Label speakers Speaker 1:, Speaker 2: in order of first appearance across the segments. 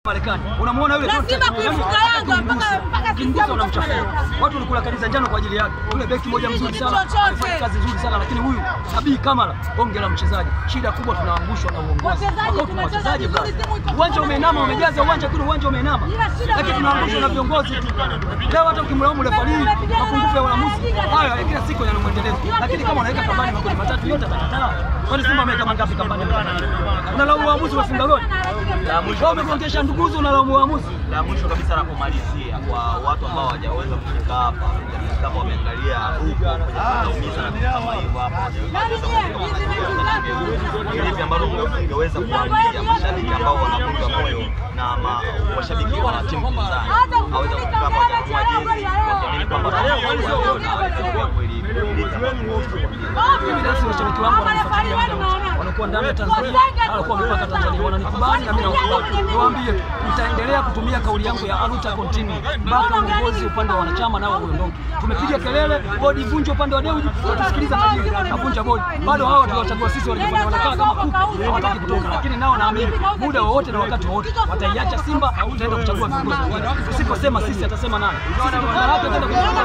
Speaker 1: Marekani. Unamuona yule
Speaker 2: lazima kuifunga Yanga mpaka
Speaker 1: kimgusa unamchafua. Watu walikula kadi njano kwa ajili yake. Yule beki moja mzuri sana. Alifanya kazi nzuri sana, lakini huyu Sabii Kamara bonge la mchezaji. Shida kubwa tunaangushwa na uongozi. Wachezaji uwanja umeinama, umejaza uwanja kule, uwanja umeinama. Lakini tunaangushwa na viongozi tu. Leo hata ukimlaumu refari mapungufu ya waamuzi hayo kila siku yanamwendeleza. Lakini kama unaweka kambani magoli matatu yote atakataa. Kwani Simba ameweka mangapi kambani? Unalaumu waamuzi wafunga goli.
Speaker 3: La mwisho
Speaker 1: umegongesha nduguzo, unalaumu waamuzi.
Speaker 3: La mwisho kabisa la kumalizia kwa watu ambao hawajaweza kufika hapa, kama wameangalia huko kwenye na vitu kama hivyo hapa, ni ambalo ungeweza kuambia mashabiki ambao wanapunga moyo na mashabiki wa timu pinzani hawaweza kufika hapa kwa jezi wakiamini kwamba
Speaker 1: mimi binafsi mashabiki wangu wananifuatilia, wanakuwa ndani ya Tanzania, wanakuwa mpaka Tanzania, wananikubali na mimi nawakubali. Niwaambie nitaendelea kutumia kauli yangu ya aluta continue mpaka uongozi upande wa wanachama nao uondoke. Tumepiga kelele bodi ivunjwe upande wa Dewji, watusikiliza tajiri kavunja bodi. Bado hawa tuliwachagua sisi walijifanya wanakaa kama kuku, hawataki kutoka, lakini nao naamini muda wowote na wakati wowote wataiacha Simba, tutaenda kuchagua viongozi wengine. Tusiposema sisi atasema nani? Sisi tunataka kwenda kuchagua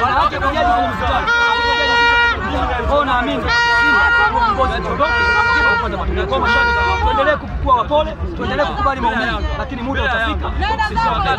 Speaker 1: wanawake kujaji kwenye mikutano. Kwa naamini Simba uongozi uondoke, ndipo kupata matokeo. Kwa mashabiki tuendelee kuwa wapole, tuendelee kukubali maumivu, lakini muda utafika. Asante.